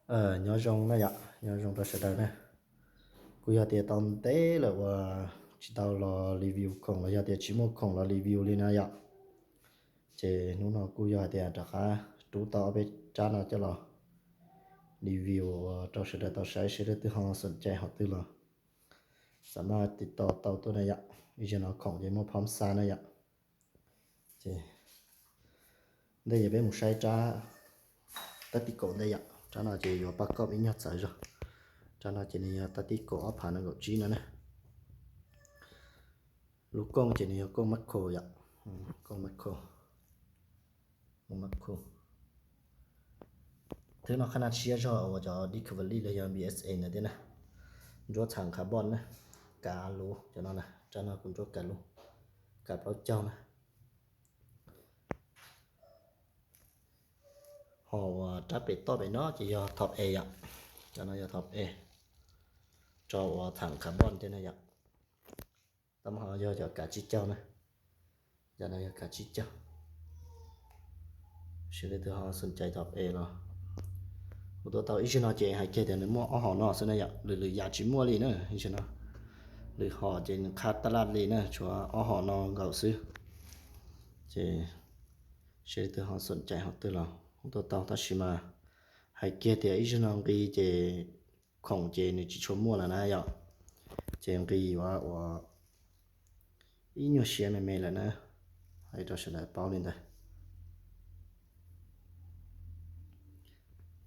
Nyob zoo na yom, nyob zoo rau sawv daws na. Kuj yog tias tau ntev lawm uas tsis tau los review khoom los yog tias tsis muaj khoom los review li na yom. Ces hnub no kuj yog hais tias rov qab rub tau ob peb rab no coj los review uas rau sawv daws tau saib, seb leej twg ho xoom cai hom twg los xam maj tiv tauj tau tuaj na yom. Ib zaug no khoom ces muaj phab xa na yom. Ces ntej ces peb mus saib rab tab tib kaum ntej yom. Rab no ces yuav pab koj ib nyuag txawv zog. Rab no ces nws yog tab tib kaum ob phav nees nkaum tsib no na. Lub kooj ces nws yog kooj macro yom, kooj macro, kooj macro. Thwb no qhab nab siab zog uas cov Discovery los yog B S A ntawd thiab na. Nruab txham carbon na, kav lub cov no na, rab no kuj nruab kav lub, kav plaub caug na. Ho uas rab pem toj pem no ces yog top A yom. Cov no yog top A, rau uas txham carbon thiab na yom. Tab mas ho yog cov kav tsib caug na. Cov no yog kav tsib caug. Seb leej twg ho xoom cai top A los hu tuaj tau. Ib zaug no ces hais kiag tias nws muaj ob hom no xwb na yom, lwm lwm yam tsis muaj li na ib zaug no. Lwm hom ces nws qhab tab laj li na, tshuav ob hom no nkaus xwb. Ces seb leej twg ho xoom cai hom twg los hu tuaj tau, tab sis mas hais kiag tias ib zaug no nqi ces khoom ces nws tsis tshua muaj lawm na yom. Ces nqi yuav ua ib nyuag siab me me lawm na, hais rau sawv daws paub li ntawd.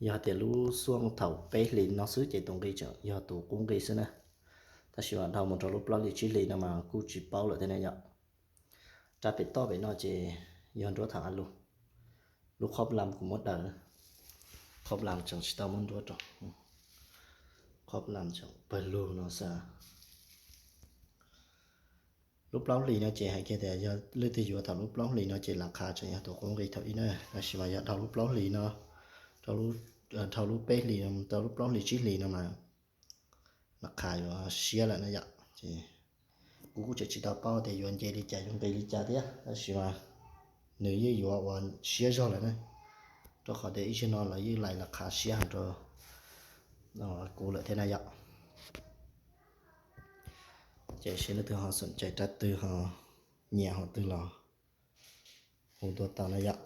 Yog tias lub xuaj thaum peb hlis no xwb ces tus nqi tseem yog tus qub nqi xwb na. Tab sis mas dhau mus rau lub plaub hlis tsib hlis no mas kuj tsis paub lawm thiab na yom. Rab pem toj pem no ces yog nruab tham a lus. Lub khob lam kuv muab daws, khob lam tseem tsis tau muab nruab rau, khob lam tseem pawg lug no xwb. Lub plaub hlis no ces hais kiag tias yog leej twg yuav thaum lub plaub hlis no ces las qha tseem yog tus qub nqi thaum ib na, tab sis mas yog dhau lub plaub hlis no, dhau lub peb hlis no rau lub plaub hlis tsib hlis no mas las qha yuav siab lawm na yom. Ces kuv kuj tseem tsis tau paub tias yuav nce li cas yuav nqis li cas thiab, tab sis mas nws yeej yuav ua siab zog lawm na, rau qhov tias ib zaug no lawv yeej lais las qha siab heev rau kuv lawm thiab na yom. Ces seb leej twg ho xoom cai rab twg ho nyiam hom twg los hu tuaj tau na yom.